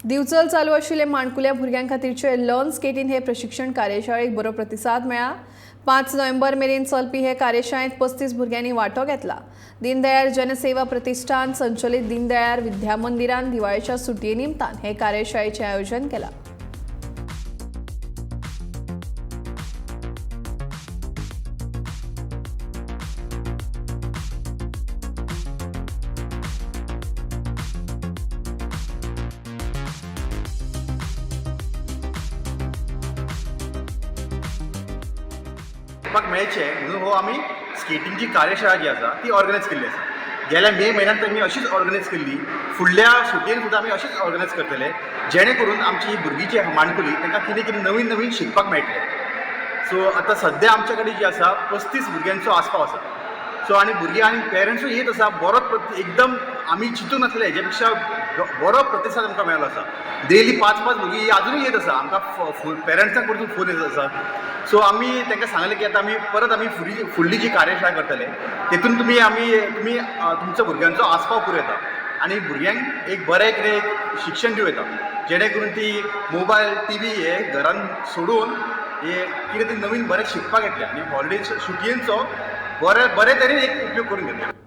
दिवचल चालू आशिल्ले माणकुल्या भुरग्यां खातीरचे लर्न स्केटीन हे प्रशिक्षण कार्यशाळेक बरो प्रतिसाद मेळ्ळा. 5 नोव्हेंबर मेरेन चलपी हे कार्यशाळेत 35 भुरग्यांनी वांटो घेतला. दीनदयाळ जनसेवा प्रतिष्ठान संचलित दीनदयाळ विद्या मंदिरान दिवाळेच्या सुटये निमतान हे कार्यशाळेचे आयोजन केलां. शिकपाक मेळचें म्हणून हो आमी स्केटिंगची कार्यशाळा जी आसा ती ऑर्गनायज केल्ली आसा. गेल्या मे म्हयन्यांत आमी अशीच ऑर्गनायज केल्ली. फुडल्या सुटयेन सुद्दां आमी अशीच ऑर्गनायज करतले, जेणे करून आमची ही भुरगीं जी आहा माणकुली, तांकां कितें कितें नवीन नवीन शिकपाक मेळटलें. सो आतां सद्या आमच्या कडेन जी आसा 35 भुरग्यांचो आस्पाव आसा. सो आनी भुरगीं आनी पेरंट्सूय येत आसा. बरो एकदम आमी चिंतूंक नासलें हेजे पेक्षा बरो प्रतिसाद आमकां मेळ्ळो आसा. डेली पांच पांच भुरगीं अजुनूय येत आसा. आमकां पेरंट्सांक परतून फोन येत आसा. सो आमी तांकां सांगलें की आतां आमी परत आमी फुडली फुडली जी कार्यशाळा करतले, तेतून तुमी आमी तुमी तुमच्या भुरग्यांचो आस्पाव करूं येता आनी भुरग्यांक एक बरें कितें एक शिक्षण दिवं येता, जेणे करून ती मोबायल, टीव्ही हे घरान सोडून हे कितें तरी नवीन बरें शिकपाक येतलें आनी हॉलिडे सुटयेंचो बरे बरे तरेन एक उपयोग करून घेतले.